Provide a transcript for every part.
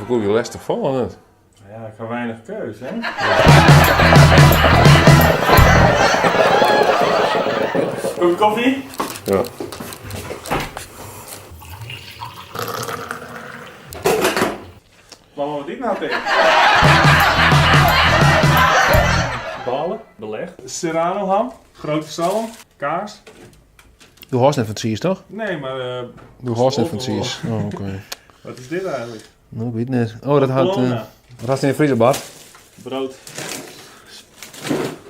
Ferkoop je lêstich fol of net? Ja, ik ha weinich keus, hè? Kopje koffie? Ja. Mama, wat ik nou tegen? Ballen, beleg, Serrano ham, grote zalm, kaas. Do hâldst net fan tsiis, toch? Nee, maar... Uh, Do hâldst net fan tsiis. Oh, oké. Okay. Wat is dit eigenlijk? No, ik wit net. Oh, dat hat... Uh, wat hast yn de friezer, Bart? Brood.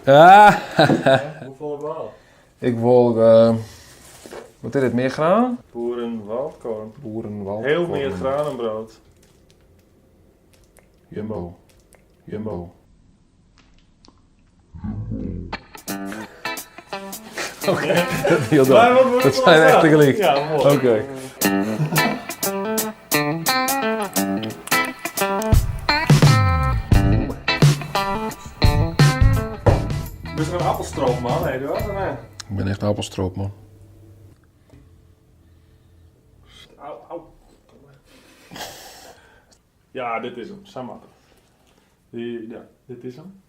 Ah. Hoefolle bal? Ik wol... Uh, wat is dit, mear graan? Boerenwaldkorn. Boerenwaldkorn. Heel meer granenbrood. Jumbo. Jumbo. Oké, dat, dat zijn echt tegelijk. Ja, mooi. Oké. Bist een appelstroop, man? Hey, dat nee. Ik ben echt een appelstroop, man. Au, au. Ja, dit is 'm. Sa moat it. Ja, dit is 'm.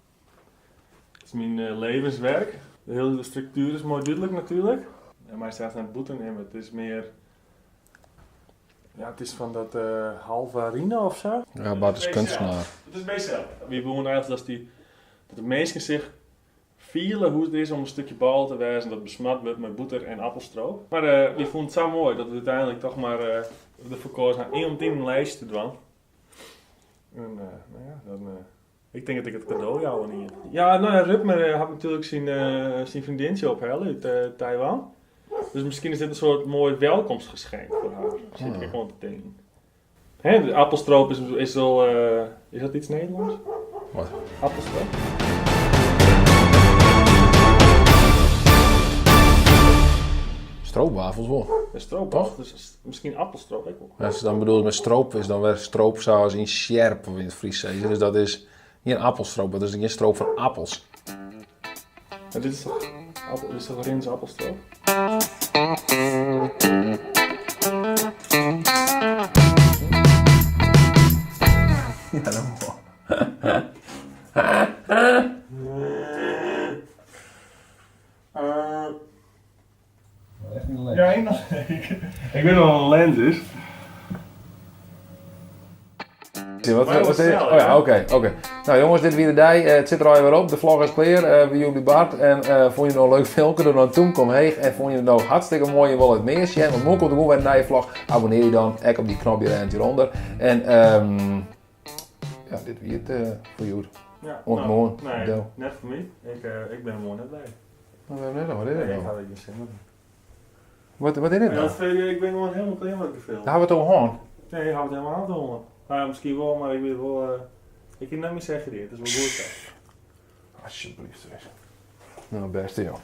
Dit is myn eh, levenswerk. De hiele struktuer is moai dúdlik natuerlik. En my sels net bûter nimme. It is mear, ja, it is fan dat uh, halvarine of sa. Ja, Bart is kunstenaar. It is BCL. Wy woene eigentlik dat, dy, dat de minsken sich fiele hoe't it is om in stikje bôle te wêzen dat besmard wurdt mei bûter en appelstroop. Mar uh, wy fûnen it sa moai dat we úteinlik toch mar uh, derfoar kozen ha ien om tien in lêstje te dwaan. En uh, no ja, dan, uh, ik tink dat ik it kado jou oan ien. Ja, no ja, Rutmer hat natuerlik syn, syn freondintsje ophelle út Taiwan. Dus miskien is dit in soart moai welkomstgeschenk foar har. Sit ik ek oan te tinken. Hè, de appelstroop is, is al, is dat iets Nederlands? Wat? Appelstroop? Stroopwafels wol. Ja, stroopwafels, dus miskien appelstroop ek wol. Ja, dan bedoel ik met stroop is dan wer stroop zoals yn sjerp of yn it Frysk sizze. Dus dat is gjin appelstroop, dat is gjin stroop fan appels. Maar dit is toch, appel, dit is toch Rins appelstroop? Ja, dat wol. Ja, ik, ik weet nog wat een lens is. Wat, wat, oh ja, oké, oké. Nou jongens, dit wie de dei. Eh, it sit der allegear wer op. De vlog is klear. Uh, wie by Bart. En uh, fûn je it no in leuk filmke? Doch dan in tûmke omheech. En fûn je it no hartstikke moai en wol it mear sjen? Want moarn komt der gewoan wer in nije vlog. Abonnear je dan ek op dy knop hjir en hjirûnder. En um, ja, dit wie it uh, foar hjoed. Ja, Oant nou, moarn. Nee, net foar my. Ik, ik bin der moarn net by. Nou, wêrom net dan? Wat is dit Nee, ik dan? ha der gjin sin yn. Wat, wat is dit dan? Dat, ik bin gewoan hielendal klear mei it gefilm. Dêr ha we it oer hân. Nee, ha we it helemaal net oer hân. Nou ja, miskien wol, mar ik wit wol, uh, ik kin net mear sizze, it is wol goed sa. Alsjeblieft, zeg. Nou, bêste joh.